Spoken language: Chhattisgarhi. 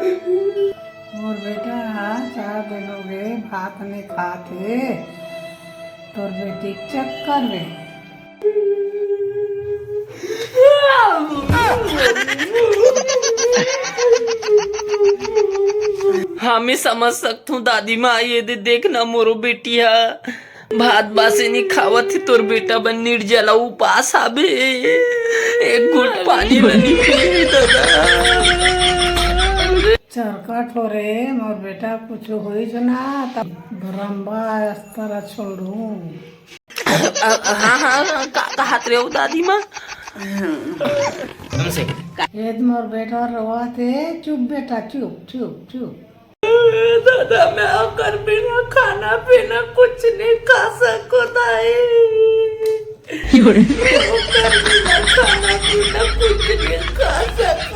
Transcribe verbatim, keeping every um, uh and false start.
मोर बेटा ह चार दिन हो गए, भात नहीं खात हे। तोर बेटी के चक्कर में। हाँ, मैं समझ सकथूं दादी माँ, ये दे देखना मोरो बेटी हा भात बासी नहीं खावत ही, तोर बेटा बन निर्जला उपास हाबे, एक घूट पानी ल नहीं पिए दादा। चरकट हो रे मोर बेटा, कुछ होइस ना त बरम्बा अस्तर छोड़ू। अ, अ, हाँ, हाँ, हाँ, का कहत रे ओ दादी माँ? हमसे। ए मोर बेटा रोवत हे, चुप बेटा, चुप, चुप, चुप। दादा, मैं ओकर बिना खाना पीना कुछ नहीं खा सको दाई। मैं ओकर बिना खाना पीना कुछ नहीं खा सको।